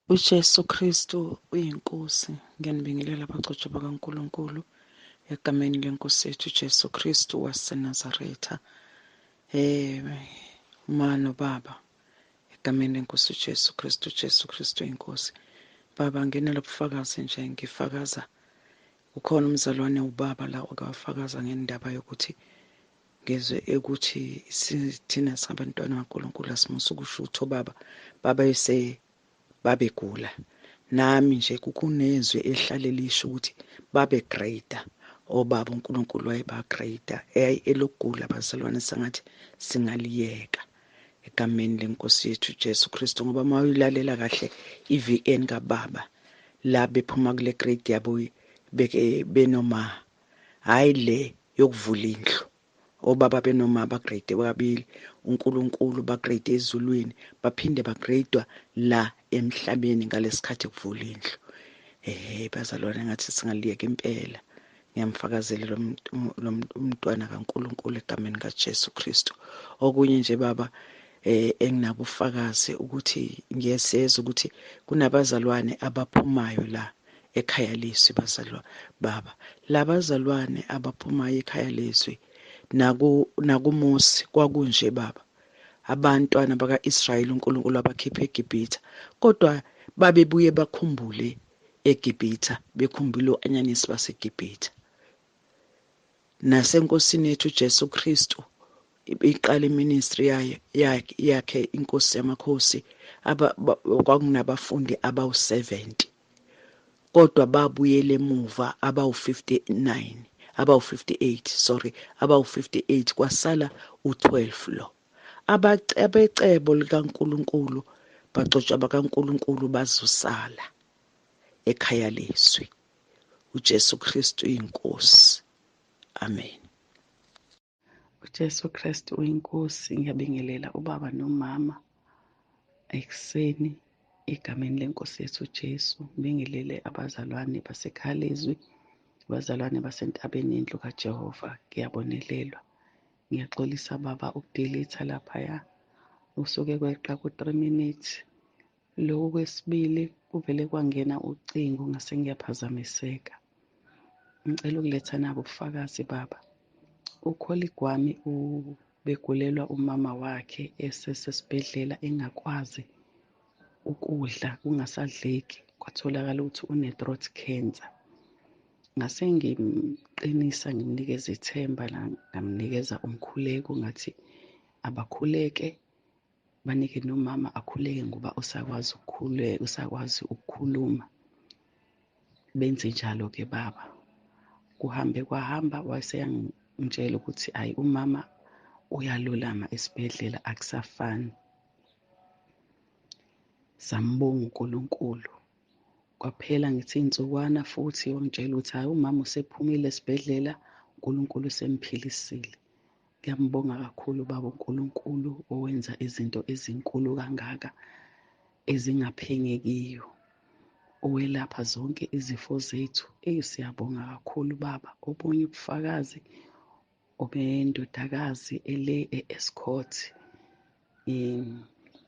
UJesu Kristu uyiNkosi. Ngiyanibingelela abagcotshwa bakaNkulunkulu egameni lenkosi yethu uJesu Kristu waseNazaretha. Ma nobaba egameni lenkosi uJesu Kristu, uJesu Kristu uyiNkosi. Baba, nginalo bufakazi nje, ngifakaza kukhona umzalwane ubaba la okafakaza ngendaba yokuthi ngizwe ukuthi thina singabantwana bakaNkulunkulu asimusa ukusho ukuthi obaba babese babegula. Nami nje kukunezwi elihlale lisho ukuthi babe greater obaba, uNkulunkulu wayeba-greater. Elokugula bazalwane sengathi singaliyeka egameni lenkosi yethu Jesu Kristu, ngoba uma uyilalela kahle i-VN kababa la bephuma kule grade yabo beke benoma, hayi le yokuvula indlu, obaba benoma bagrade kabili, uNkulunkulu bagrade ezulwini, baphinde bagradwa la emhlabeni ngalesikhathi kuvula indlu. Bazalwane, ngathi singaliyeka impela. Ngiyamfakazela lo mntwana kaNkulunkulu egameni kaJesu Kristu. Okunye nje baba, enginabufakazi ukuthi ngiyeseza ukuthi kunabazalwane abaphumayo la ekhaya lezwi, bazalwa baba, labazalwane abaphumayo ekhaya lezwi nakuMose kwakunje baba, abantwana baka-Israyeli uNkulunkulu abakhipha eGibhithe, kodwa babebuye bakhumbule eGibhithe, bekhumbule o-anyanisi baseGibhithe. Nasenkosini yethu uJesu Kristu iqala iministry yayo yakhe inkosi yamakhosi, kwakunabafundi abawu-70, kodwa babuyele emuva abawu-59, abawu-58, sorry, abawu-58, kwasala u-12 lo. Abecebo likaNkulunkulu, bagcotshwa bakaNkulunkulu bazosala ekhaya lezwi. uJesu Kristu uyinkosi. Amen. UJesu Kristu uyinkosi. Ngiyabingelela ubaba nomama ekuseni egameni lenkosi yethu uJesu. Ngibingelele abazalwane basekhaya lezwi, abazalwane basentabeni yendlu kaJehova. Ngiyabonelelwa. Ngiyaxolisa baba ukudelete laphaya, usuke kweqa ku-3 minutes. Lokhu kwesibili kuvele kwangena ucingo ngase ngiyaphazamiseka. Ngicela ukuletha nabo ubufakazi baba. Ucolleague wami ubegulelwa umama wakhe esesesibhedlela, engakwazi ukudla, kungasadleki, kwatholakala ukuthi une-throat cancer. Ngase ngimqinisa, ngimnikeza ithemba, ngamnikeza umkhuleko, ngathi abakhuleke, banike nomama akhuleke ngoba usakwazi ukukhuleka, usakwazi ukukhuluma. Benze njalo-ke baba. Kuhambe kwahamba, wayeseyangitshela ukuthi hhayi, umama uyalulama esibhedlela, akusafani. Sambonga uNkulunkulu. Kwaphela ngithi iy'nsukwana futhi wangitshela ukuthi hhayi, umama usephumile esibhedlela, uNkulunkulu usemphilisile. Ngiyambonga kakhulu baba uNkulunkulu owenza izinto ezinkulu kangaka ezingaphenyekiyo, owelapha zonke izifo zethu. Eyi, siyabonga kakhulu baba. Obunye ubufakazi obendodakazi ele e-Escort,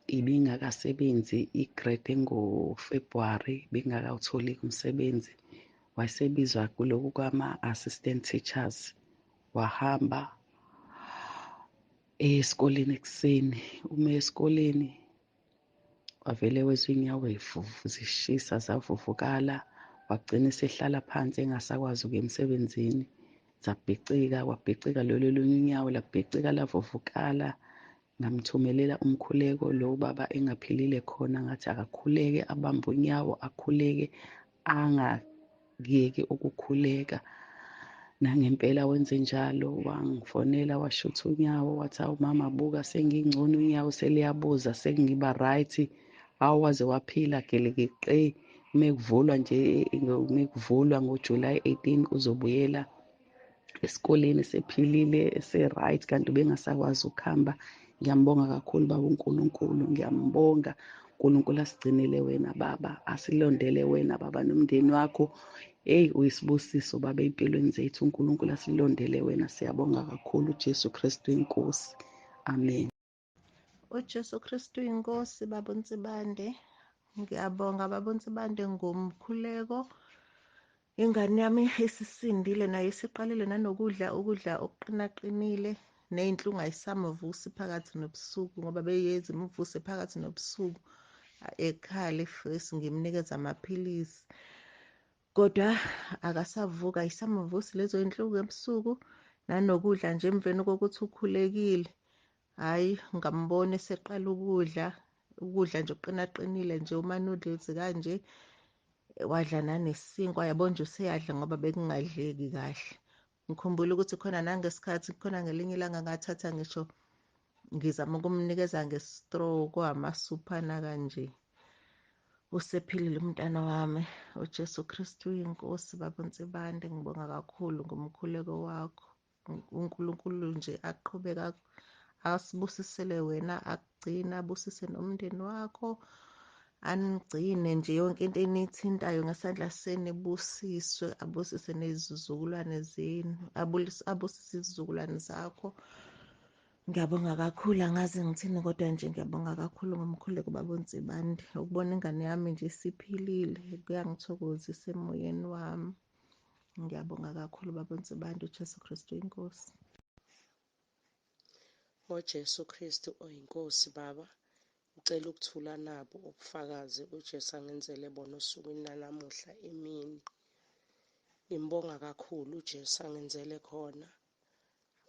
ibingakasebenzi, igrade ngoFebruary, bengakawutholi umsebenzi, wayesebizwa kuloku kwama-assistant teachers. Wahamba esikoleni ekuseni, uma esikoleni wavele wezwa iy'nyawo zishisa, zavuvukala, wagcina esehlala phansi engasakwazi ukuya emsebenzini. Zabhicika, kwabhicika lolu olunye unyawo, labhicika lavuvukala. Ngamthumelela umkhuleko lo baba engaphilile khona, ngathi akakhuleke, abambe unyawo akhuleke, angayeki ukukhuleka. Nangempela wenze njalo, wangifonela washutha unyawo, wathi hawu mama buka sengingcono, unyawo seliyabuza, sengiba right, hawu waze waphila gelekeqe. Mekuvulwa nje, mekuvulwa ngoJuly 18 uzobuyela esikoleni sephilile, ese-right, kanti ubengasakwazi ukuhamba. Ngiyambonga kakhulu baba uNkulunkulu, ngiyambonga uNkulunkulu asigcinele wena baba, asilondele wena baba nomndeni wakho. Hey, uyisibusiso baba empilweni zethu, uNkulunkulu asilondele wena. Siyabonga kakhulu uJesu Kristu inkosi. Amen. UJesu Kristu inkosi baba uNsibande. Ngiyabonga baba uNsibande ngomkhuleko. Ingane yami isisindile nayo, isiqalile nanokudla ukudla okuqinaqinile, ney'nhlungu ayisamvusi phakathi nobusuku, ngoba beyezi imvuse phakathi nobusuku ekhale first, ngimnikeza amaphilisi, kodwa akasavuka, ayisamvusi lezo y'nhlungu ebusuku. Nanokudla nje emveni kokuthi ukhulekile, hhayi ngambona eseqala ukudla ukudla nje okuqinaqinile nje, uma-noodles kanje, wadla nanesinkwa, yabo nje useyadla ngoba bekungadleki kahle. Ngikhumbula ukuthi khona nangesikhathi, khona ngelinye ilanga ngathatha ngisho ngizama ukumnikeza nge-straw kwamasupana kanje. Usephilile umntana wami. UJesu Kristu uyinkosi baba uNsibande, ngibonga kakhulu ngomkhuleko wakho. uNkulunkulu nje aqhubeka asibusisele wena, akugcine, abusise nomndeni wakho, anigcine nje yonke into eniyithintayo ngesandla senu ibusiswe, abusise nezizukulwane zenu, abusise izizukulwane zakho. Ngiyabonga kakhulu, angazi ngithini kodwa nje ngiyabonga kakhulu ngomkhuleko baba uNsibande. Ukubona ingane yami nje isiphilile kuyangithokozisa emoyeni wami. Ngiyabonga kakhulu baba uNsibande, uJesu Kristu inkosi. OJesu Kristu oyinkosi baba, ngicela ukuthula nabo ubufakazi uJesu angenzele bona osukwini lanamuhla emini. Ngimbonga kakhulu uJesu angenzele khona.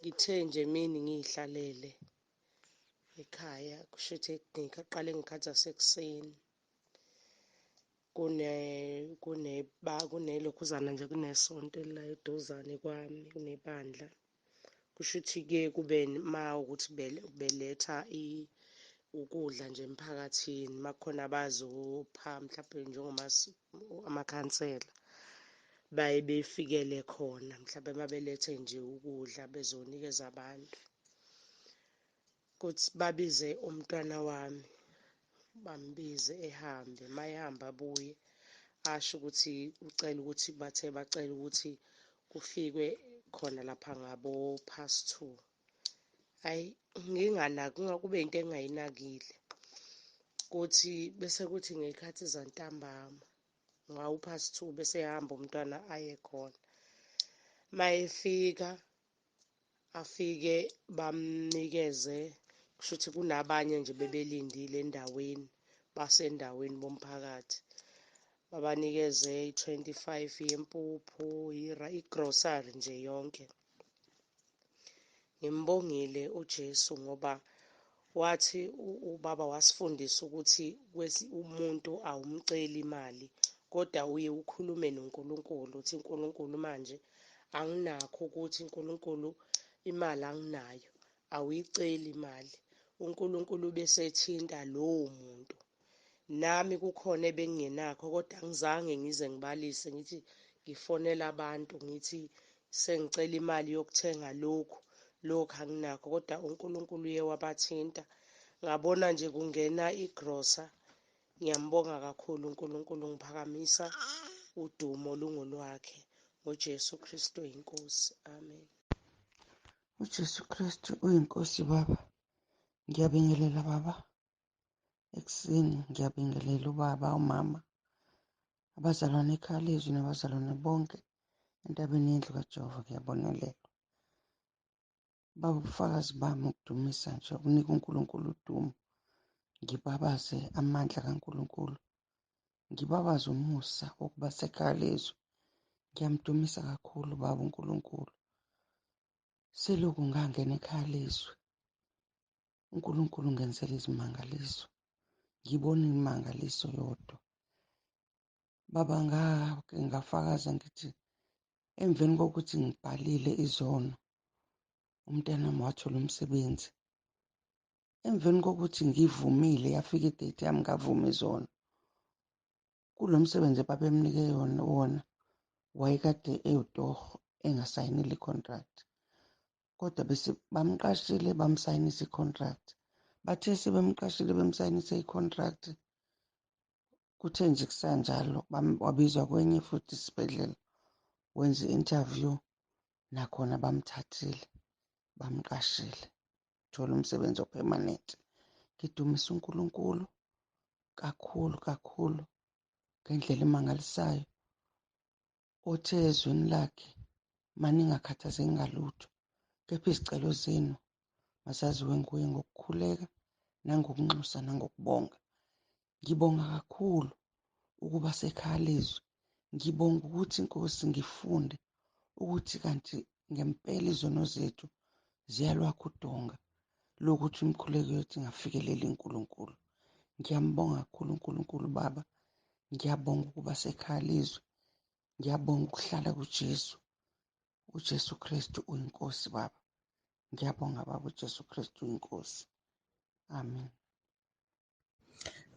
Ngithe nje emini ngiyihlalele ekhaya, kushuthi ngiqale ngikhathi zasekuseni. Kune kune ba kunelokhuzana nje kunesonto elila eduzane kwami, kunebandla. Kushuthi kuye kube ma ukuthi beletha ukudla nje emphakathini, uma kukhona abazopha mhlampe amakhansela, baye befikele khona mhlampe uma belethe nje ukudla bezonikeza abantu. Kuthi babize umntwana wami, bambize ehambe, uma ehamba abuye asho ukuthi ucela ukuthi bathe bacela ukuthi kufikwe khona lapha ngabo past 2. Ayi nginganaki, kube into engingayinakile. Kuthi bese kuthi ngey'khathi zantambama ngawu past 2 bese ehamba umntwana aye khona. Mayefika afike bamnikeze, kushuthi kunabanye nje bebelindile endaweni, basendaweni bomphakathi, babanikeze i-25 yempuphu, igrosari nje yonke. Ngimbongile uJesu ngoba wathi ubaba wasifundisa ukuthi umuntu awumceli imali, kodwa uye ukhulume noNkulunkulu uthi uNkulunkulu manje anginakho ukuthi uNkulunkulu imali anginayo, awuyiceli imali. uNkulunkulu besethinta lowo muntu. Nami kukhona ebengingenakho kodwa angizange ngize ngibalise, ngithi ngifonela abantu ngithi sengicela imali yokuthenga lokhu, lokhu anginakho, kodwa uNkulunkulu uye wabathinta. Ngabona nje kungena igrosa. Ngiyambonga kakhulu uNkulunkulu, ngiphakamisa udumo lungolwakhe ngoJesu Kristu inkosi. Amen. UJesu Kristu uyinkosi baba. Ngiyabingelela baba. Ekuseni ngiyabingelela ubaba, umama, abazalwane ekhaya lezwi nabazalwane bonke entabeni yendlu kaJehova. Ngiyabonelelwa. Baba, ubufakazi bami ukudumisa nje, ukunika uNkulunkulu udumo, ngibabaze amandla kaNkulunkulu, ngibabaze umusa wokuba sekhaya lezwi. Ngiyamdumisa kakhulu baba uNkulunkulu. Selokhu ngangena ekhaya lezwi, uNkulunkulu ungenzela izimangaliso. Ngibona imimangaliso yodwa. Baba, ngake ngafakaza ngithi emveni kokuthi ngibhalile izono, umntanami wathola umsebenzi. Emveni kokuthi ngivumile, yafika idate yami ngavuma izono. Kulo msebenzi ababemnike yona wona, wayekade ewutoho engasayinile i-contract. Kodwa bese bamqashile bamsayinisa i-contract. Bathe sebemqashile bemsayinise i-contract, kuthe nje kusanjalo wabizwa kwenye futhi isibhedlela, wenza i-interview, nakhona bamthathile bamqashile, thola umsebenzi opermanent. Ngidumisa uNkulunkulu. kakhulu kakhulu ngendlela emangalisayo, othe ezwini lakhe maningakhathazeki ngalutho, kepha izicelo zenu mazaziwe nguye ngokukhuleka nangokunxusa nangokubonga. Ngibonga kakhulu ukuba sekhaya lezwi. Ngibonga ukuthi Nkosi ngifunde ukuthi kanti ngempela izono zethu ziyalwakha udonga lokuthi imikhuleko yethu ingafikeleli uNkulunkulu. Ngiyambonga kakhulu uNkulunkulu Baba. Ngiyabonga ukuba sekhaya lezwi. Ngiyabonga ukuhlala kuJesu. UJesu Kristu uyiNkosi Baba. Ngiyabonga Baba, uJesu Kristu uyiNkosi. Amen.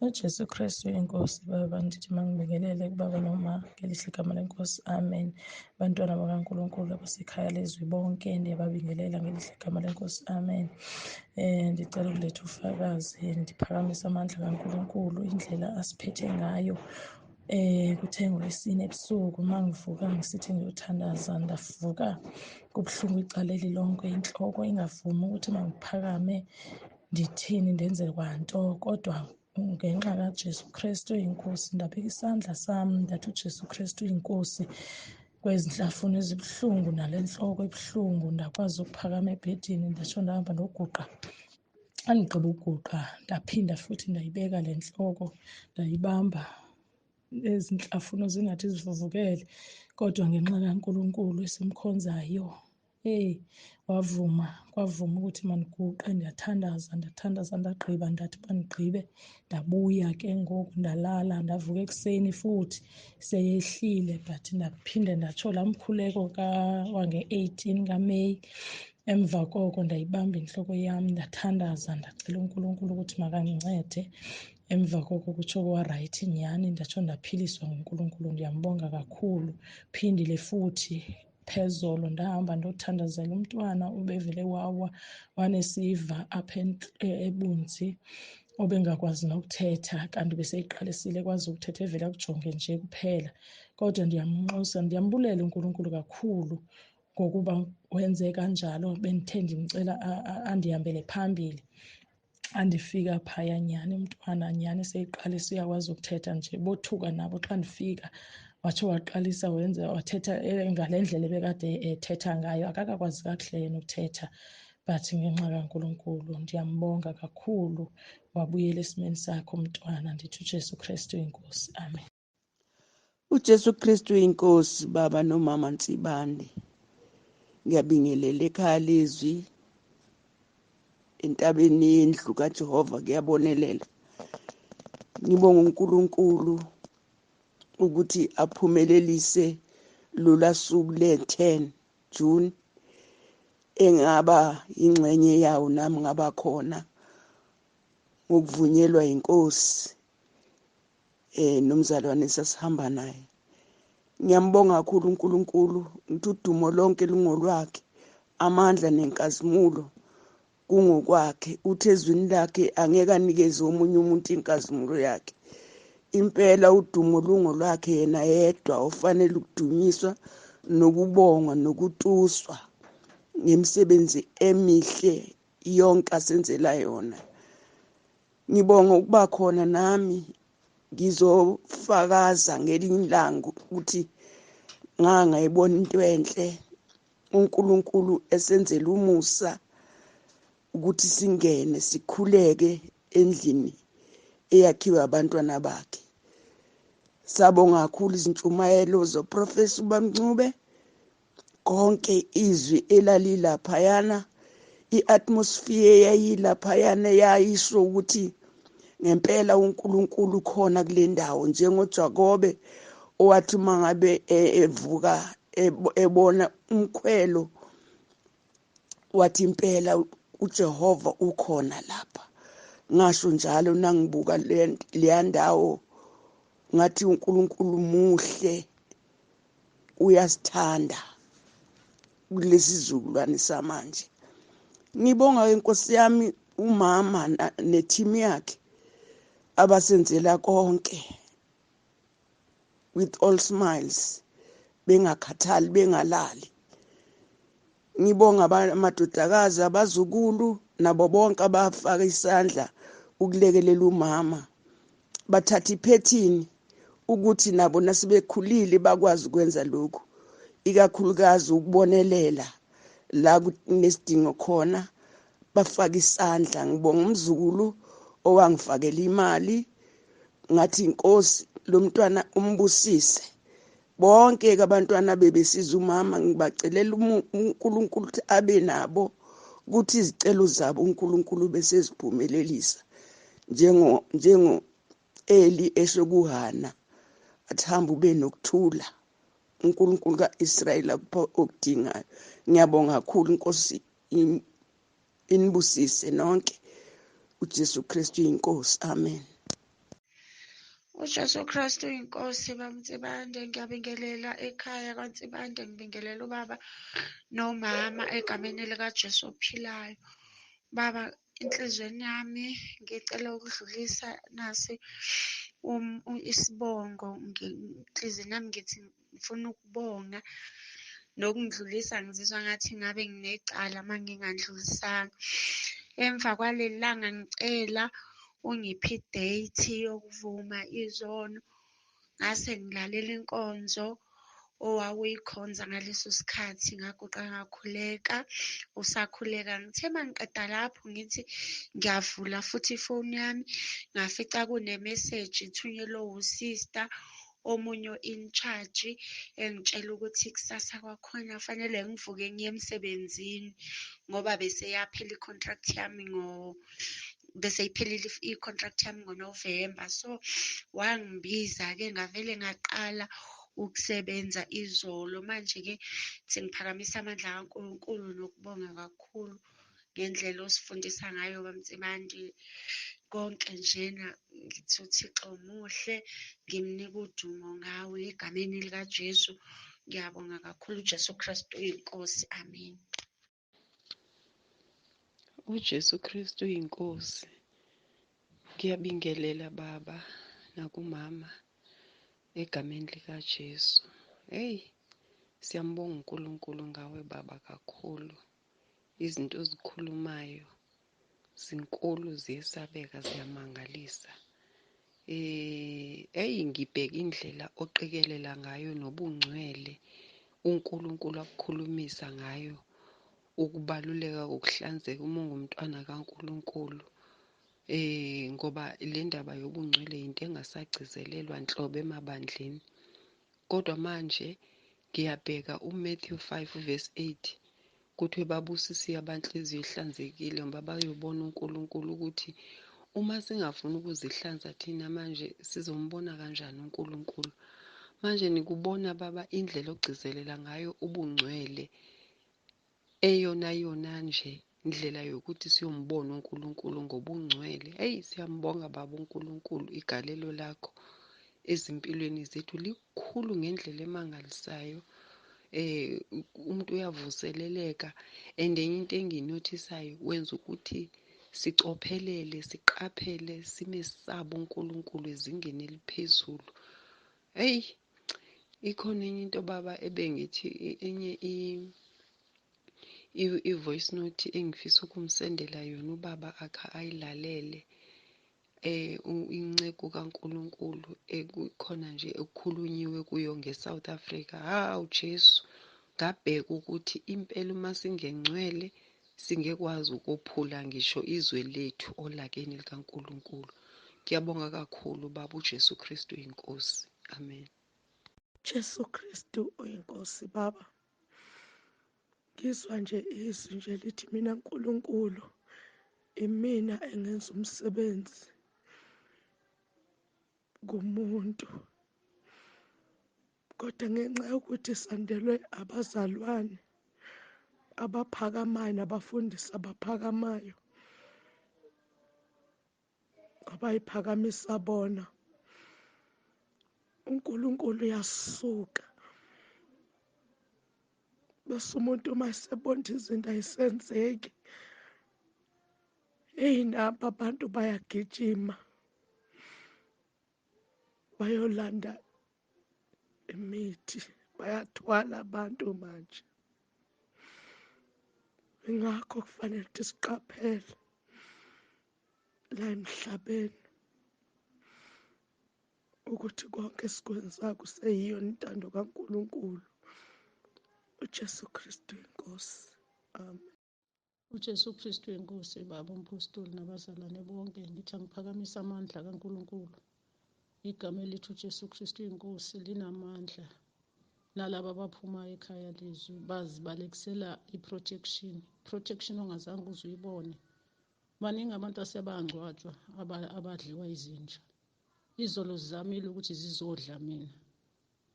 UJesu Kristu uyiNkosi Baba. Ndithi mangibingelele kubaba noma ngelihle igama leNkosi. Amen. Bantwana bakaNkulunkulu abasekhaya lezwi bonke ndiyababingelela ngelihle igama leNkosi. Amen. Ndicela ukuletha ufakazi, ndiphakamisa amandla kaNkulunkulu, indlela asiphethe ngayo. Kuthe ngolwesine ebusuku mangivuka ngisithi ngiyothandaza, ndavuka kubuhlungu icala elilonke, intloko ingavumi ukuthi mangiphakame ndithini ndenze kwanto, kodwa ngenxa kaJesu Kristu iyiNkosi ndabeka isandla sami ndathi uJesu Kristu iyiNkosi kwezinhlafuno ezibuhlungu nale ntloko ebuhlungu, ndakwazi ukuphakama ebhedini ndatsho ndahamba ndoguqa. Xa ndigqiba uguqa ndaphinda futhi ndayibeka le ntloko ndayibamba, ezi nhlafuno zingathi zivuvukele, kodwa ngenxa kaNkulunkulu esimkhonzayo, hey, wavuma, kwavuma ukuthi mandiguqe. Ndathandaza, ndathandaza ndagqiba, ndathi uba ndigqibe ndabuya ke ngoku ndalala. Ndavuka ekuseni futhi seyehlile, but ndaphinde ndatsho laa mkhuleko wange-18 kaMeyi. Emva koko ndayibamba intloko yam ndathandaza, ndacela uNkulunkulu ukuthi makandincede. Emva koko kutsho kwarayithi nyhani, ndatsho ndaphiliswa nguNkulunkulu. Ndiyambonga kakhulu. Phindile futhi phezolo ndahamba ndothandazela umntwana ubevele wawa wanesiva apha ebunzi, obengakwazi nokuthetha, kanti beseyiqalisile ekwazi ukuthetha, evele akujonge nje kuphela. Kodwa ndiyamnxusa, ndiyambulela uNkulunkulu kakhulu ngokuba wenze kanjalo. Bendithe ndimcela andihambele phambili, andifika phaya nyhani umntwana nyhani seyiqalisa uyakwazi ukuthetha nje. Bothuka nabo xa ndifika, watsho waqalisa wenza wathetha ngale ndlela ebekade ethetha ngayo. Akakakwazi kakuhle yena ukuthetha, but ngenxa kaNkulunkulu ndiyambonga kakhulu, wabuyela esimeni sakhe umntwana. Ndithi uJesu Kristu iyiNkosi. Amen. UJesu Kristu iyiNkosi Baba noMama Nsibande. Ngiyabingelela ekhaya lezwi entabeni yendlu kaJehova, kuyabonelela. Ngibonga uNkulunkulu ukuthi aphumelelise lula suku le-10 June engaba ingxenye yawo, nami ngaba khona ngokuvunyelwa inkosi nomzalwane sasihamba naye. Ngiyambonga kakhulu uNkulunkulu, ngithi udumo lonke lungolwakhe, amandla nenkazimulo kungokwakhe. Uthi ezwini lakhe angeke anikeze omunye umuntu inkazimulo yakhe. Impela udumo lungolwakhe yena yedwa, ofanele ukudunyiswa nokubongwa nokutuswa ngemisebenzi emihle yonke asenzela yona. Ngibonga ukuba khona nami ngizofakaza ngelinye ilanga ukuthi ngangayibona into enhle uNkulunkulu esenzela umusa ukuthi singene sikhuleke endlini eyakhiwe abantwana bakhe. Sabonga kakhulu izintshumayelo zoProfessor uBamncube, konke izwi elalilaphayana, i-atmosphere eyayilaphayana yayisho ukuthi ngempela uNkulunkulu ukhona kule ndawo, njengoJakobe owathi mangabe evuka ebona umkhwelo wathi impela uJehova ukhona lapha. Ngasho njalo nangibuka leya ndawo ngathi uNkulunkulu muhle, uyasithanda kulesi sizukulwane samanje. Ngibonga inkosi yami umama neteam yakhe abasenzela konke with all smiles, bengakhathali bengalali. Ngibonga amadodakazi, abazukulu nabo bonke abafaka isandla ukulekelela umama Bathatha iphethini ukuthi nabo nasebekhulile bakwazi ukwenza lokhu, ikakhulukazi ukubonelela la kunesidingo khona, bafake isandla. Ngibonga umzukulu owangifakela imali, ngathi inkosi lo mntwana umbusise. Bonke ke abantwana bebesiza umama, ngibacelela uNkulunkulu ukuthi abe nabo, ukuthi izicelo zabo uNkulunkulu bese ziphumelelisa, njengo Eli esho kuHana athi hamba ube nokuthula, uNkulunkulu kaIsrayeli akupha okudingayo. Ngiyabonga kakhulu, inkosi inibusise nonke. uJesu Kristu inkosi, amen. uJesu Kristu inkosi. BabNsibande, ngiyabingelela ekhaya kwaNsibande, ngibingelela ubaba nomama egameni likaJesu ophilayo. Baba, enhliziyweni yami ngicela ukudlulisa nasi isibongo. Enhliziyweni yami ngithi ngifuna ukubonga nokungidlulisa, ngizizwa ngathi ngabe nginecala uma ngingandlulisanga. Emva kwaleli langa ngicela ungiphe idate yokuvuma izono, ngase ngilalela inkonzo owawuyikhonza ngaleso sikhathi, ngaguqa ngakhuleka usakhuleka. Ngithe mangiqeda lapho ngithi ngiyavula futhi ifoni yami, ngafica kune-message ithunyelwe usister omunye in charge engitshela ukuthi kusasa kwakhona fanele ngivuke ngiye emsebenzini, ngoba bese yaphela i-contract yami bese iphelile i-contract yami ngoNovember. So wangibiza-ke, ngavele ngaqala ukusebenza izolo. Manje-ke sengiphakamisa amandla kaNkulunkulu nokubonga kakhulu ngendlela osifundisa ngayo baMnsibande. Konke njena ngithi uThixo muhle, ngimnika udumo ngawe egameni likaJesu. Ngiyabonga kakhulu, uJesu Kristu uyinkosi, amen. uJesu Kristu uyinkosi. Ngiyabingelela baba nakumama egameni likaJesu. Hey, siyambonga uNkulunkulu ngawe baba kakhulu. Izinto ozikhulumayo zinkulu, ziyesabeka, ziyamangalisa. Hey, ngibheka indlela oqikelela ngayo nobungcwele uNkulunkulu akukhulumisa ngayo, ukubaluleka kokuhlanzeka uma ungumntwana kaNkulunkulu. Ngoba le ndaba yobungcwele into engasagcizelelwa nhlobo emabandleni. Kodwa manje ngiyabheka uMatthew 5 verse 8, kuthiwe babusisiwe abanhliziyo ihlanzekile ngoba bayobona uNkulunkulu. Ukuthi uma singafuni ukuzihlanza thina manje sizombona kanjani uNkulunkulu? Manje nikubona baba indlela ogcizelela ngayo ubungcwele, eyona yona nje indlela yokuthi siyombona uNkulunkulu ngobungcwele. Hey, siyambonga baba uNkulunkulu, igalelo lakho ezimpilweni zethu likhulu ngendlela emangalisayo. Umuntu uyavuseleleka, and enye into enginothisayo wenza ukuthi sicophelele, siqaphele, simesabe uNkulunkulu ezingeni eliphezulu. Hey, ikhona enye into baba ebengithi enye i-voice note engifisa ukumsendela yona ubaba akha ayilalele. Inceku kaNkulunkulu ekukhona nje ekukhulunyiwe kuyo ngeSouth Africa. Hawu Jesu, ngabheka ukuthi impela uma singengcwele singekwazi ukophula ngisho izwe lethu olakeni likaNkulunkulu. Ngiyabonga kakhulu baba, uJesu Kristu inkosi, amen. Jesu Kristu uyinkosi baba. Ngizwa nje izwi nje lithi mina Nkulunkulu imina engenza umsebenzi kumuntu, kodwa ngenxa yokuthi sandelwe abazalwane abaphakamayo nabafundisi abaphakamayo abayiphakamisa bona, uNkulunkulu uyasuka bese umuntu uma esebona izinto ayisenzeki, eyi nabo abantu bayagijima bayolanda imithi, bayathwala abantu manje. Ingakho kufanele ukuthi siqaphele la emhlabeni. Ukuthi konke esikwenzayo kuseyiyo intando kaNkulunkulu. UJesu Kristu inkosi. Amen. UJesu Kristu inkosi, baba umpostoli nabazalwane bonke, ngithi angiphakamisa amandla kaNkulunkulu. Igama elithi uJesu Kristu inkosi linamandla. Nalaba abaphumayo ekhaya lezwi bazibalekisela i-protection, protection ongazange uze uyibone. Baningi abantu asebangcwatshwa abadliwa izinja. Izolo zizamile ukuthi zizodla mina,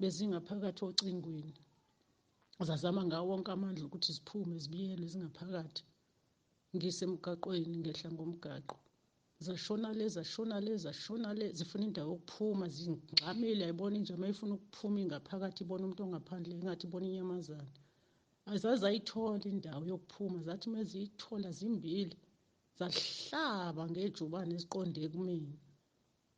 bezingaphakathi ocingweni, zazama ngawo wonke amandla ukuthi ziphume zibiyele zingaphakathi. Ngisemgaqweni ngehla ngomgaqo, zashona le, zashona le, zashona le, zifuna indawo yokuphuma, zingxamile. Ayibona inja uma ifuna ukuphuma ingaphakathi, ibona umuntu ongaphandle engathi ibona inyamazane. Azazayithola indawo yokuphuma, zathi uma ziyithola zimbili zahlaba ngejubane ziqonde kumina.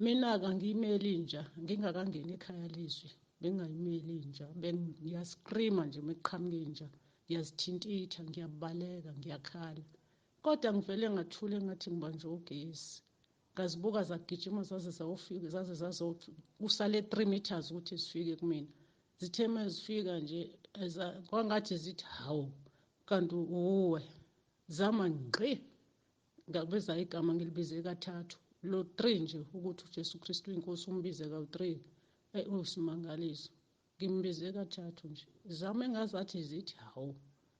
Mina-ke angiyimeli inja, ngingakangeni ekhaya lezwi bengingayimeli inja, ngiyaskrima nje uma kuqhamuka inja, ngiyazithintitha, ngiyabaleka, ngiyakhala. Kodwa ngivele ngathula engathi ngibanjwe ugesi. Ngazibuka zagijima zaze zawofika, zaze kusale 3 meters ukuthi zifike kumina. Zithe uma zifika nje kwangathi zithi hawu kanti uwe, zama ngqi. Ngakubiza igama ngilibize kathathu, lo 3 nje ukuthi uJesu Kristu inkosi umbize kawu-3, usimangaliso. Ngimbize kathathu nje, zama engazathi zithi hawu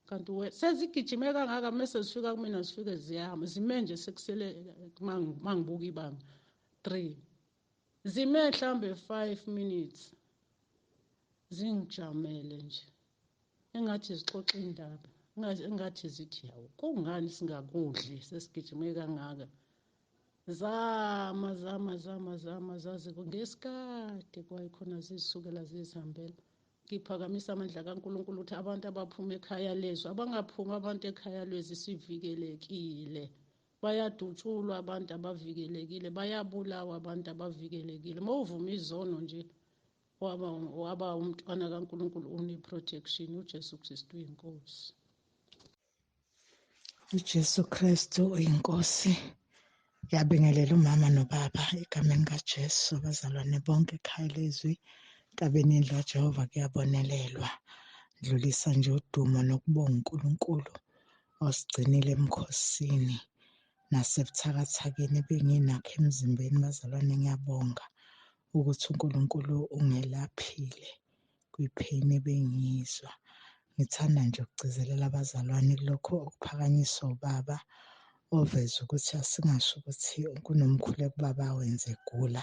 kanti we, sezigijime kangaka mase zifika kumina zifike ziyama zime nje, sekusele mangibuka ibanga 3, zime mhlambe 5 minutes zingijamele nje engathi zixoxa indaba, engathi zithi hawu kungani singakudli sesigijime kangaka. Zama zama zama zama zaze ngesikade kwayikhona zizisukela zizihambela. Ngiphakamisa amandla kaNkulunkulu ukuthi abantu abaphuma ekhaya lezwi, abangaphumi abantu ekhaya lezwi sivikelekile. Bayadutshulwa abantu abavikelekile, bayabulawa abantu abavikelekile. Uma uvuma izono nje waba umntwana kaNkulunkulu, une-protection. uJesu Kristu uyinkosi. UJesu Kristu uyinkosi. Ngiyabingelela umama nobaba egameni kaJesu, abazalwane bonke ekhaya lezwi, entabeni yendlu kaJehova kuyabonelelwa. Dlulisa nje udumo nokubonga uNkulunkulu osigcinile emkhosini nasebuthakathakeni ebenginakho emzimbeni. Bazalwane, ngiyabonga ukuthi uNkulunkulu ungelaphile kwi-pain ebengiyizwa. Ngithanda nje ukugcizelela abazalwane kulokho okuphakanyiswa ubaba oveza ukuthi asingasho ukuthi kunomkhuleko ubaba awenze egula.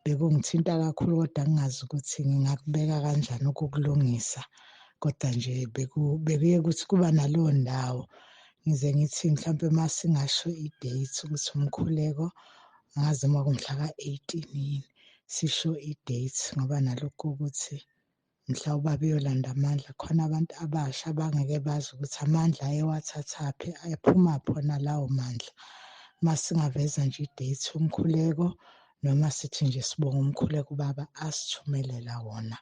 Bekungithinta kakhulu kodwa ngingazi ukuthi ngingakubeka kanjani ukukulungisa, kodwa nje bekuye ukuthi kuba naleyo ndawo. Ngize ngithi mhlampe uma singasho i-date ukuthi umkhuleko angazi uma kumhla ka-18 yini, sisho i-date ngoba nalokho ukuthi mhla ubaba uyolanda amandla, khona abantu abasha abangeke bazi ukuthi amandla ayewathathaphi, aphuma phona lawo mandla. Uma singaveza nje i-date umkhuleko, noma sithi nje sibonga umkhuleko ubaba asithumelela wona,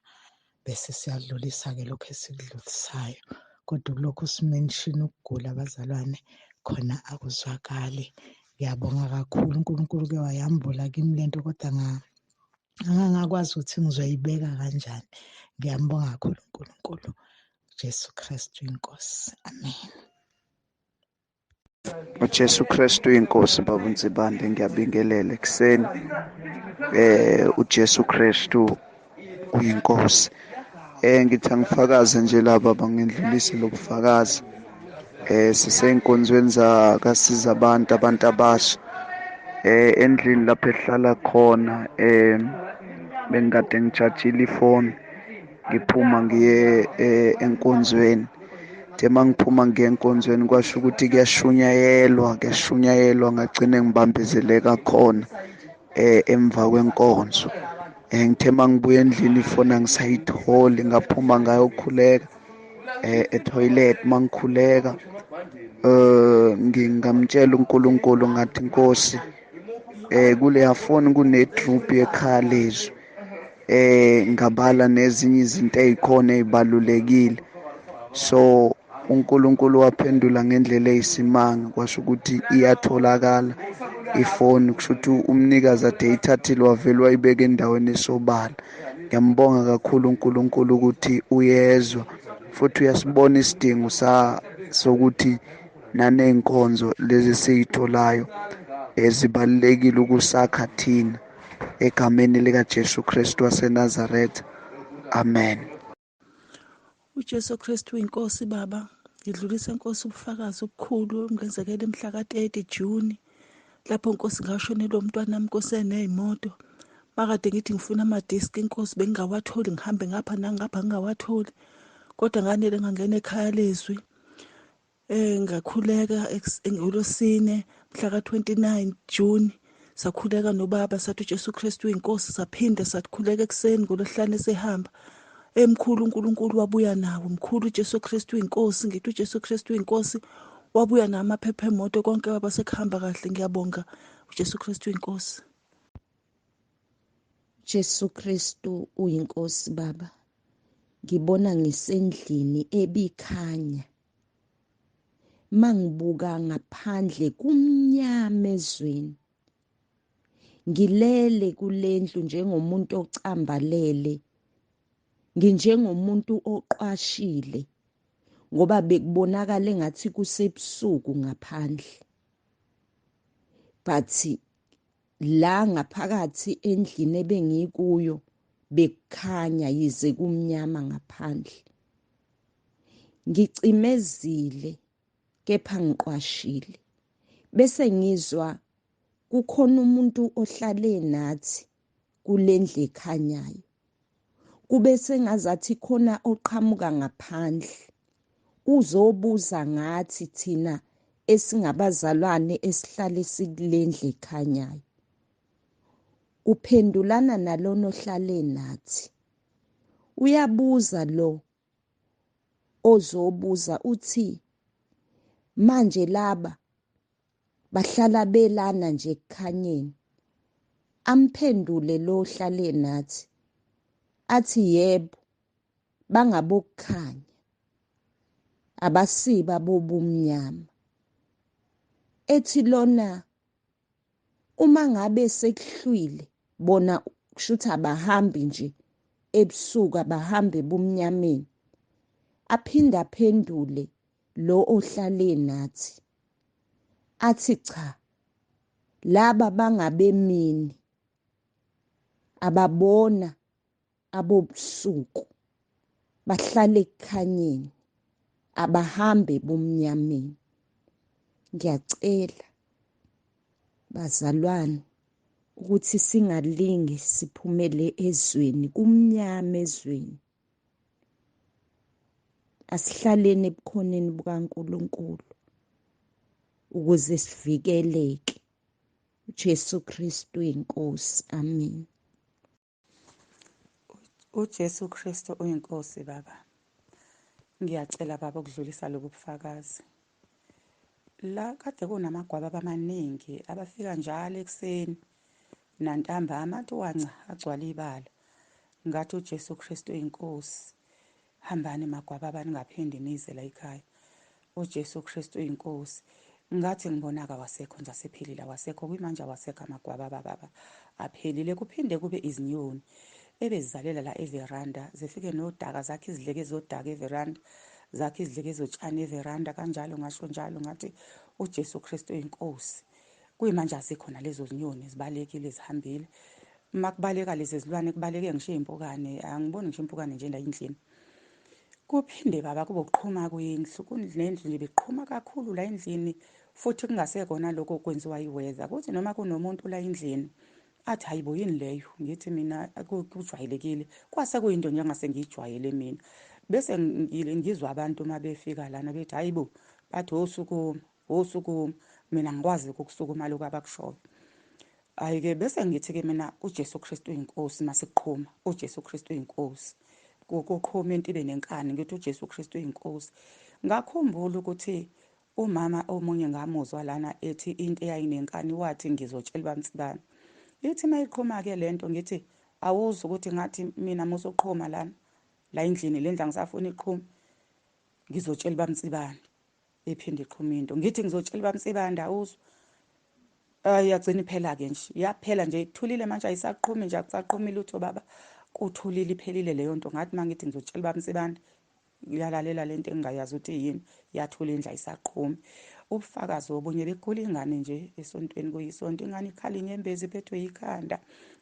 bese siyadlulisa-ke lokhu esikudlulisayo. Kodwa kulokhu simenshini ukugula abazalwane khona akuzwakali. Ngiyabonga kakhulu, uNkulunkulu ke wayambula kimi lento kodwa angangakwazi ukuthi ngizoyibeka kanjani. Ngiyambonga kakhulu uNkulunkulu, Jesu Kristu inkosi. Amen. uJesu Kristu inkosi. Baba uNsibande, ngiyabingelela ekuseni. uJesu Kristu uyinkosi. Ngithi angifakaze nje laba bangindlulise lobufakazi. Sisenkonzweni zakasiza abantu abasha. Endlini lapho ehlala khona, bengikade ngijajile ifoni ngiphuma ngiye enkonzweni. Nje mangiphuma ngiye enkonzweni kwasho ukuthi kuyashunyayelwa, ngagcine ngibambezeleka khona emva kwenkonzo. Ngithe mangibuya endlini ifoni angisayitholi, ngaphuma ngayokhuleka etoilet. Mangikhuleka ngingamtshela uNkulunkulu ngathi Nkosi, kuleya foni kune-group yekhaya lezwi, ngabala nezinye izinto ey'khona ey'balulekile. So uNkulunkulu waphendula ngendlela eyisimanga, kwasho ukuthi iyatholakala. Ifoni kusho ukuthi umnikazi ade eyithathile wavele wayibeka endaweni esobala. Ngiyambonga kakhulu uNkulunkulu ukuthi uyezwa futhi uyasibona isidingo sokuthi naney'nkonzo lezi esiy'tholayo ezibalulekile ukusakha thina, egameni likaJesu Kristu waseNazaretha, amen. UJesu Kristu inkosi baba, ngidlulisa inkosi ubufakazi obukhulu obungenzekela mhla ka-30 June, lapho inkosi ngashonelwa umntwana wami inkosi eney'moto. Makade ngithi ngifuna amadiski inkosi bengingawatholi, ngihambe ngapha nangapha ngingawatholi, kodwa nganele ngangena ekhaya lezwi. Ngakhuleka ngolwesine mhla ka-29 June, sakhuleka nobaba sathi uJesu Kristu uyinkosi, saphinde sakhuleka ekuseni ngolwesihlanu esehamba. Emkhulu uNkulunkulu wabuya nawo, mkhulu uJesu Kristu uyinkosi, ngithi uJesu Kristu uyinkosi, wabuya namaphepha emoto konke baba sekuhamba kahle. Ngiyabonga uJesu Kristu uyinkosi. Jesu Kristu uyinkosi baba. Ngibona ngisendlini ebikhanya. Mangibuka ngaphandle kumnyama ezweni. Ngilele kulendlu njengomuntu ocambalele. Nginjengomuntu oqwashile ngoba bekubonakala engathi kusebusuku ngaphandle. But la ngaphakathi endlini ebengikuyo bekukhanya yize kumnyama ngaphandle. Ngicimezile kepha ngiqwashile. Bese ngizwa kukhona umuntu ohlale nathi kulendlu ekhanyayo. Kube sengazathi khona oqhamuka ngaphandle uzobuza ngathi thina esingabazalwane esihlale sikulendlu ekhanyayo. Uphendulana nalona ohlale nathi. Uyabuza lo ozobuza uthi manje laba bahlala belana nje ekukhanyeni. Amphendule lo ohlale nathi athi yebo, bangabokukhanya, abasiba bobumnyama. Ethi lona uma ngabe sekuhlwile bona kushuthi abahambi nje ebusuku, abahambi ebumnyameni. Aphinde aphendule lo ohlale nathi athi cha, laba bangabemini, ababona abobusuku, bahlale ekukhanyeni, abahambe ebumnyameni. Ngiyacela bazalwane ukuthi singalingi siphumele ezweni, kumnyama ezweni. Asihlaleni ebukhoneni bukaNkulunkulu ukuze sivikeleke. uJesu Kristu inkosi, amen. uJesu Kristu uyinkosi baba. Ngiyacela baba ukudlulisa lobu bufakazi. La kade kunamagwababa amaningi abafika njalo ekuseni nantambama athi wanca agcwala ibala. Ngathi uJesu Kristu uyinkosi. Hambani magwababa ningaphindi nize la ekhaya. uJesu Kristu uyinkosi. Ngathi ngibona akawasekho nje asephilile, awasekho kuyimanje, awasekho amagwababa baba, aphelile. Kuphinde kube izinyoni ebezizalela la everanda, zifike nodaka zakhe izidleke zodaka everanda, zakhe izidleke zotshani everanda kanjalo. Ngasho njalo ngathi uJesu Kristu uyinkosi. Kuyimanje azikhona lezo zinyoni, zibalekile, zihambile. Makubaleka lezi zilwane kubaleke ngisho iy'mpukane, angiboni ngisho impukane nje la endlini. Kuphinde baba kube ukuqhuma kwendlu, kunendlu nje beqhuma kakhulu la endlini, futhi kungasekona lokho okwenziwa i-weather. Kuthi noma kunomuntu la endlini athi hayibo yini leyo, ngithi mina kujwayelekile, kwase kuyinto nje engase ngiyijwayele mina. Bese ngizwa abantu uma befika lana bethi hayibo, bathi osukuma, osukuma, mina ngikwazi ukusukuma lokhu abakushoyo. Hhayi-ke bese ngithi-ke mina uJesu Kristu uyinkosi masiqhuma, uJesu Kristu uyinkosi. Kuqhuma into ibe nenkani, ngithi uJesu Kristu uyinkosi. Ngakhumbula ukuthi umama omunye ngamuzwa lana ethi into eyayinenkani wathi ngizotshela uBamsibane. Ithi mayiqhuma-ke lento ngithi awuzwa ukuthi ngathi mina musuqhuma lana la endlini, le ndlu angisafuni iqhume, ngizotshela uBamsibane. Iphinde iqhuma into ngithi ngizotshela uBamsibane, awuzwa. Yagcina iphela-ke nje, yaphela nje, ithulile manje, ayisaqhumi nje, akusaqhumi lutho baba, kuthulile, iphelile leyo nto. Ngathi uma ngithi ngizotshela ubaba Nsibande, uyalalela lento engingayazi ukuthi yini, yathula indlu ayisaqhumi. Ubufakazi obunye, bekugula ingane nje esontweni, kuyisonto, ingane ikhala inyembezi, iphethwe yikhanda.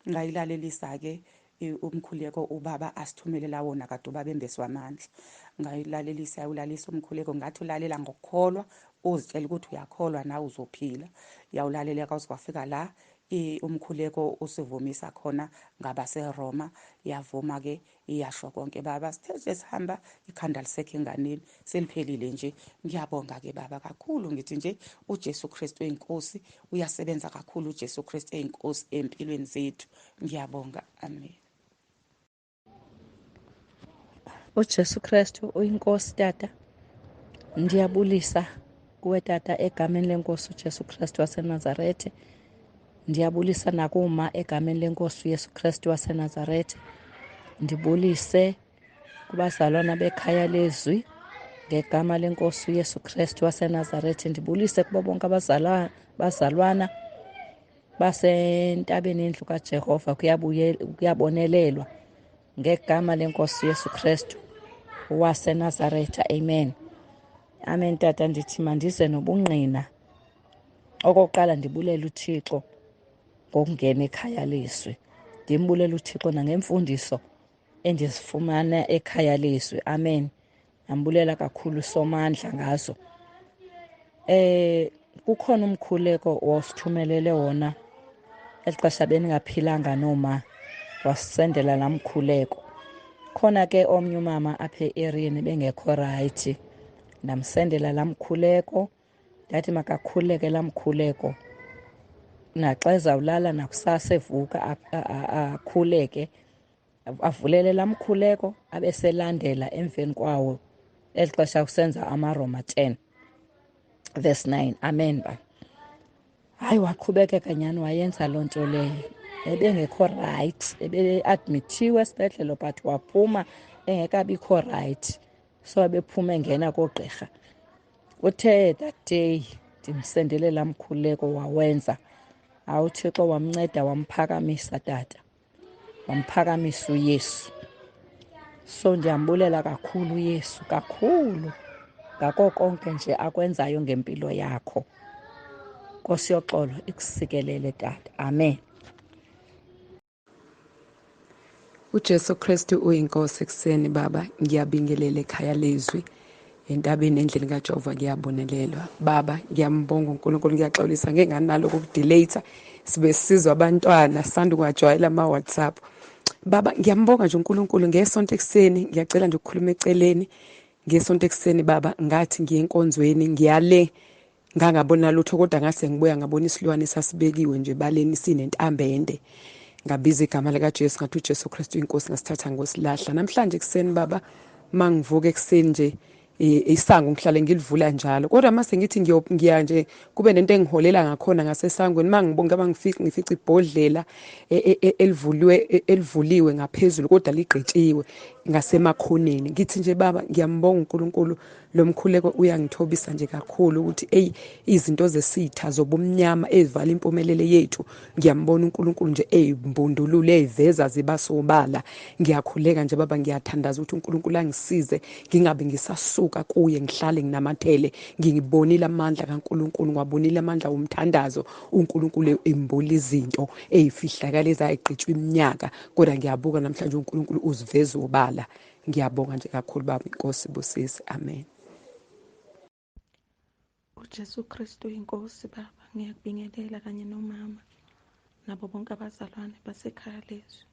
Ngayilalelisa-ke umkhuleko ubaba asithumelela wona kade ubaba embesi wamandla. Ngayilalelisa, yawulalisa umkhuleko, ngathi ulalela ngokukholwa, uzitshela ukuthi uyakholwa nawe uzophila. Yawulalela kwaze kwafika la umkhuleko usivumisa khona ngabaseRoma, yavuma-ke, iyasho konke baba. Sithe nje sihamba, ikhanda lisekho enganeni, seliphelile nje. Ngiyabonga-ke baba kakhulu, ngithi nje uJesu Kristu eyinkosi, uyasebenza kakhulu uJesu Kristu eyinkosi empilweni zethu. Ngiyabonga, amen. UJesu Kristu uyinkosi tata. Ndiyabulisa kuwe tata egameni lenkosi uJesu Kristu waseNazarethe. Ndiyabulisa nakuma egameni lenkosi uYesu Kristu waseNazarethe. Ndibulise kubazalwana bekhaya lezwi ngegama lenkosi uYesu Kristu waseNazarethe. Ndibulise kubo bonke abazalwana basentabeni yendlu kaJehova, kuyabonelelwa ngegama lenkosi uYesu Kristu waseNazaretha. Amen. Amen tata, ndithi mandize nobungqina. Okokuqala ndibulela uThixo ngokungena ekhaya lezwi. Ndimbulela uThixo nangemfundiso endizifumana ekhaya lezwi. Amen. Ndambulela kakhulu Somandla ngazo. Kukhona umkhuleko wasithumelele wona elixesha beningaphilanga noma, wasisendela laa mkhuleko. Khona ke omnye umama apha e-eriyeni bengekho rayithi, ndamsendela laa mkhuleko, ndathi makakhuleke laa mkhuleko, naxa ezawulala nakusasa evuka akhuleke, avulele laa mkhuleko, abeselandela emveni kwawo eli xesha kusenza amaRoma 10 verse 9. Amen ba. Hayi, waqhubekeka nyhani, wayenza loo nto leyo. Ebengekho right, ebe-admithiwe esibhedlele but waphuma engekabikho right, so ebephuma engena koogqirha. Uthe that day ndimsendele laa mkhuleko, wawenza. Hawu, uThixo wamnceda, wamphakamisa tata, wamphakamisa uYesu. So ndiyambulela kakhulu uYesu, kakhulu ngako konke nje akwenzayo ngempilo yakho. Nkosi yoxolo ikusikelele tata. Amen. UJesu Kristu uyinkosi. Ekuseni baba, ngiyabingelela ekhaya lezwi, entabeni endlini kaJehova kuyabonelelwa. Baba, ngiyambonga uNkulunkulu, ngiyaxolisa ngenganalo ukudelate, sibe sizwa abantwana sanda ukungajwayela ama-WhatsApp. Baba, ngiyambonga nje uNkulunkulu ngesonto ekuseni, ngiyacela nje ukukhuluma eceleni. Ngesonto ekuseni baba, ngathi ngiye enkonzweni, ngiyale ngangabona lutho, kodwa ngase ngibuya ngabona isilwane sasibekiwe nje baleni sinentambo ende. Ngabiza igama likaJesu, ngathi uJesu Kristu inkosi, ngasithatha ngosilahla. Namhlanje ekuseni baba, mangivuka ekuseni nje, isango ngihlale ngilivula njalo, kodwa mase ngithi ngiya nje kube nento engiholela ngakhona ngasesangweni, mangibonga mangifika ngifica ibhodlela elivuliwe ngaphezulu kodwa ligqitshiwe ngasemakhoneni. Ngithi nje baba, ngiyambonga uNkulunkulu, lo mkhuleko uyangithobisa nje kakhulu ukuthi ey, izinto zesitha zobumnyama ezivala impumelelo yethu, ngiyambona uNkulunkulu nje eyimbundulule, eyiveza ziba sobala. Ngiyakhuleka nje baba, ngiyathandaza ukuthi uNkulunkulu angisize ngingabe ngisasuka kuye, ngihlale nginamathele. Ngibonile amandla kaNkulunkulu, ngiwabonile amandla womthandazo, uNkulunkulu embula izinto ezifihlakala ezayigqitshwa iminyaka, kodwa ngiyabuka namhlanje uNkulunkulu uziveza obala. Ngiyabonga nje kakhulu baba, inkosi busisi. Amen. UJesu Kristu inkosi baba, ngiyakubingelela kanye nomama nabo bonke abazalwane basekhaya lezwi.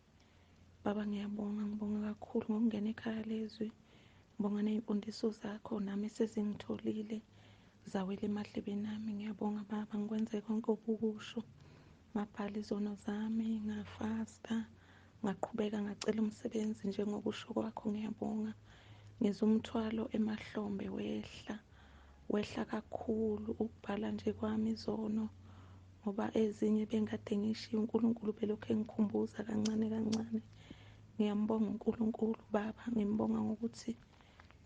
Baba ngiyabonga, ngibonga kakhulu ngokungena ekhaya lezwi. Ngibonga ney'mfundiso zakho nami sezingitholile, zawela emadlebeni ami. Ngiyabonga baba, ngikwenze konke obukusho, ngabhala izono zami, ngafasta, ngaqhubeka ngacela umsebenzi njengokusho kwakho. Ngiyabonga, ngizwa umthwalo emahlombe wehla, wehla kakhulu ukubhala nje kwami izono, ngoba ezinye bengade ngishiye uNkulunkulu belokhu engikhumbuza kancane kancane. Ngiyambonga uNkulunkulu baba, ngimbonga ngokuthi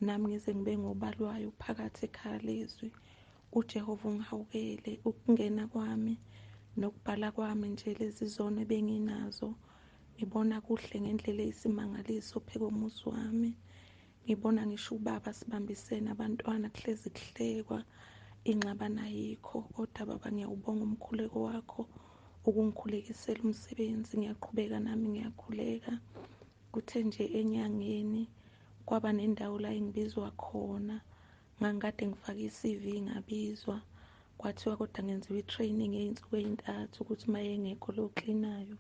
nami ngize ngibe ngobalwayo phakathi ekhaya lezwi. uJehova ungihawukele ukungena kwami Nokubhala kwami nje lezi zono ebenginazo, ngibona kuhle ngendlela eyisimangaliso phezu komuzi wami. Ngibona ngisho ubaba sibambisene abantwana, kuhlezi kuhlekwa, ingxabano ayikho. Kodwa baba, ngiyawubonga umkhuleko wakho ukungikhulekisela umsebenzi. Ngiyaqhubeka nami ngiyakhuleka. Kuthe nje enyangeni kwaba nendawo la engibizwa khona, ngangikade ngifake i-CV ngabizwa, kwathiwa kodwa ngenziwa i-training yey'nsuku ey'ntathu ukuthi uma engekho lo oklinayo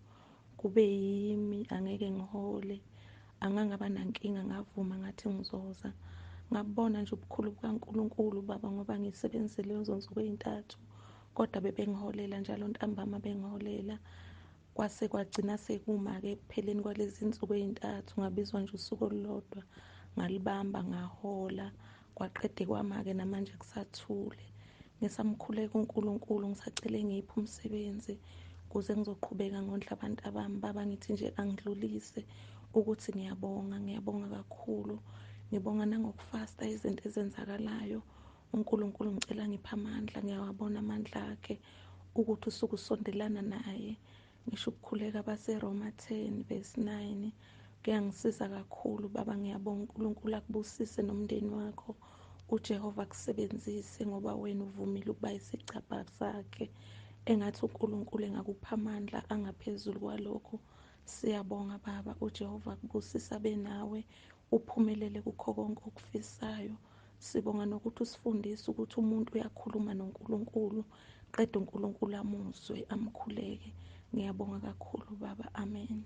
kube yimi, angeke ngihole. Angangaba nankinga, ngavuma ngathi ngizoza. Ngabona nje ubukhulu bukaNkulunkulu baba, ngoba ngisebenzile lezo nsuku ey'ntathu, kodwa bebengiholela njalo ntambama bengiholela. Kwase kwagcina sekuma-ke ekupheleni kwalezi nsuku ey'ntathu, ngabizwa nje usuku olulodwa, ngalibamba ngahola. Kwaqede kwama-ke namanje kusathule. Ngisamkhuleka uNkulunkulu, ngisacele ngiphi umsebenzi kuze ngizoqhubeka ngondla abantu abami. Baba, ngithi nje angidlulise ukuthi ngiyabonga, ngiyabonga kakhulu. Ngibonga nangokufasta izinto ezenzakalayo. uNkulunkulu ngicela ngiphe amandla, ngiyawabona amandla akhe ukuthi usuke usondelana naye. Ngisho ukukhuleka baseRoma 10 verse 9 kuyangisiza kakhulu baba. Ngiyabonga, uNkulunkulu akubusise nomndeni wakho, uJehova akusebenzise ngoba wena uvumile ukuba isicabha sakhe. Engathi uNkulunkulu engakupha amandla angaphezulu kwalokhu. Siyabonga baba, uJehova akubusise abe nawe, uphumelele kukho konke okufisayo. Sibonga nokuthi usifundise ukuthi umuntu uyakhuluma noNkulunkulu, qeda uNkulunkulu amuzwe, amkhuleke. Ngiyabonga kakhulu baba, amen.